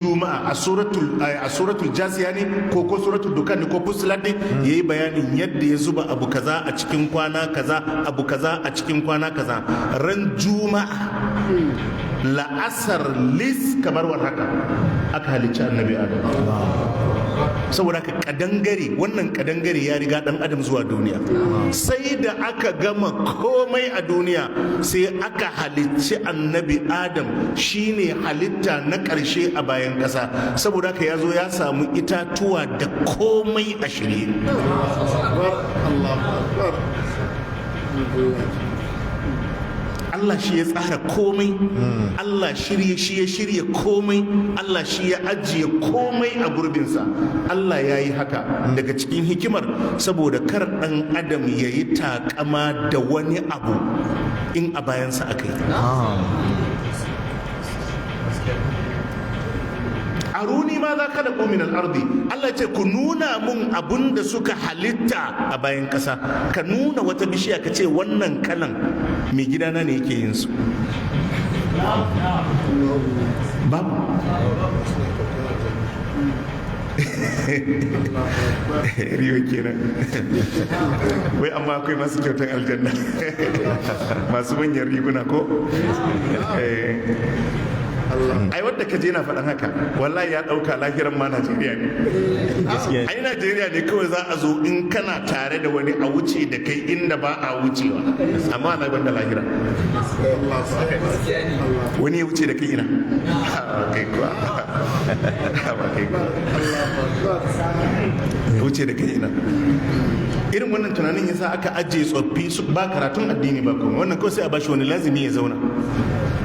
Juma'a a suratul Jasiya ne ko suratul Dukan ne ko Fusilat ne, yayi bayanin yadda ya zuba abu kaza a cikin kwana kaza, abu kaza a cikin kwana kaza. Ran Juma'a, la'asar lis kamar war haka, aka halicci Annabi Adam. Saboda haka kadangare, wannan kadangare ya riga dan Adam zuwa duniya. Sai da aka gama komai a duniya, sai aka halicci Annabi Adam. Shine halitta na ƙarshe a bayan ƙasa. Saboda haka ya zo ya samu itatuwa da komai a shirye. Allahu akbar. Allah shi ya tsara komai. Allah shirye shi ya shirya komai. Allah shi ya ajiye komai a gurbinsa. Allah ya yi haka daga cikin hikimar saboda kar ɗan Adam ya yi takama da wani abu in a bayansa aka yi. أروني ماذا خلقوا من الأرض. Allah ce, ku nuna mun abun da suka halitta a bayan kasa. Ka nuna wata bishiya ka ce wannan kalan mai gidana ne yake yin su. Babu. Riyo kenan wai, amma akwai masu kyautan aljanna, masu manyan riguna ko. Ai wadda ka je na faɗan haka, wallahi ya ɗauka lahiran ma Najeriya ne. Ai Najeriya ne kawai za a zo in kana tare da wani a wuce da kai inda ba a wucewa, amma na ban da lahira. Wani ya wuce da kai ina? Kai kuwa, ba kai kuwa ya wuce da kai ina? Irin wannan tunanin yasa aka ajiye tsoffi su ba karatun addini ba kuma. Wannan kawai sai a bashi wani lazimi, ya zauna,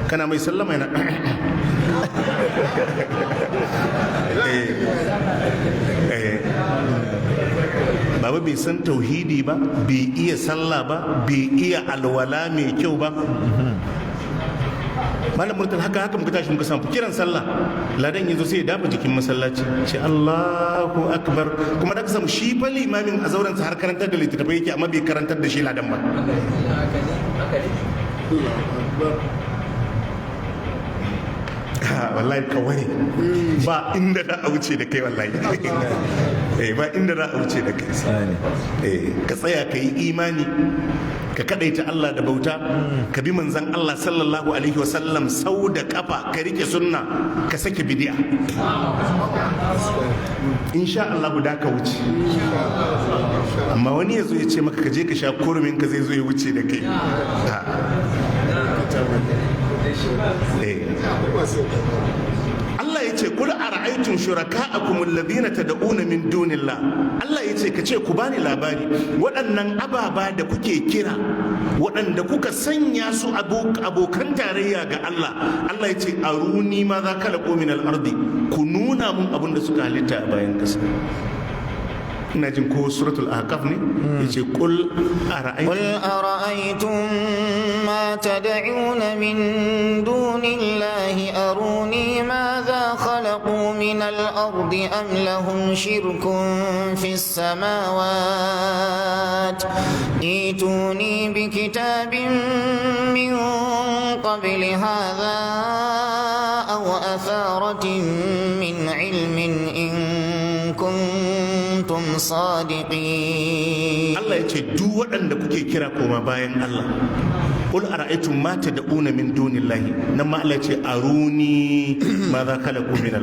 kana mai sallama yana eh. Baba bai san tauhidi ba, bai iya sallah ba, bai iya alwala mai kyau ba. Malam Murtal, haka haka muka tashi muka samu kiran sallah, ladan yanzu sai ya dafa jikin masallaci, ce Allahu akbar. Kuma da ka samu shi fa limamin a zauren sa har karantar da littattafai yake, amma bai karantar da shi ladan ba. Allahu akbar. Ha, wallahi ka ware, ba inda za a wuce da kai wallahi. Eh, ba inda za a wuce da kai. Eh, ka tsaya ka yi imani, ka kadaita Allah da bauta, ka bi manzon Allah sallallahu alaihi wasallam sau da kafa, ka rike sunna, ka sake bid'a, insha Allah da ka wuce. Amma wani ya zo ya ce maka ka je ka sha kurumin ka, zai zo ya wuce da kai. Ha. Eh. Allah ya ce, قل أرأيتم شركاءكم الذين تدعون من دون الله. Allah ya ce, ka ce ku bani labari, waɗannan ababa da kuke kira, waɗanda kuka sanya su abokan tarayya ga Allah. Allah ya ce, أروني ماذا خلقوا من الأرض. Ku nuna mun abin da suka halitta a bayan ƙasa. Ina jin ko suratul Ahqaf ne, yace قل أرأيتم قل أرأيتم ما تدعون من دون الله، أروني ماذا خلقوا من الأرض أم لهم شرك في السماوات، ائتوني بكتاب من قبل هذا أو أثارة من علم إن كنتم صادقين. Allah ya ce, duk waɗanda kuke kira koma bayan Allah. قل أرأيتم ما تدعون من دون الله. Nan ma Allah ya ce, أروني ماذا خلقوا من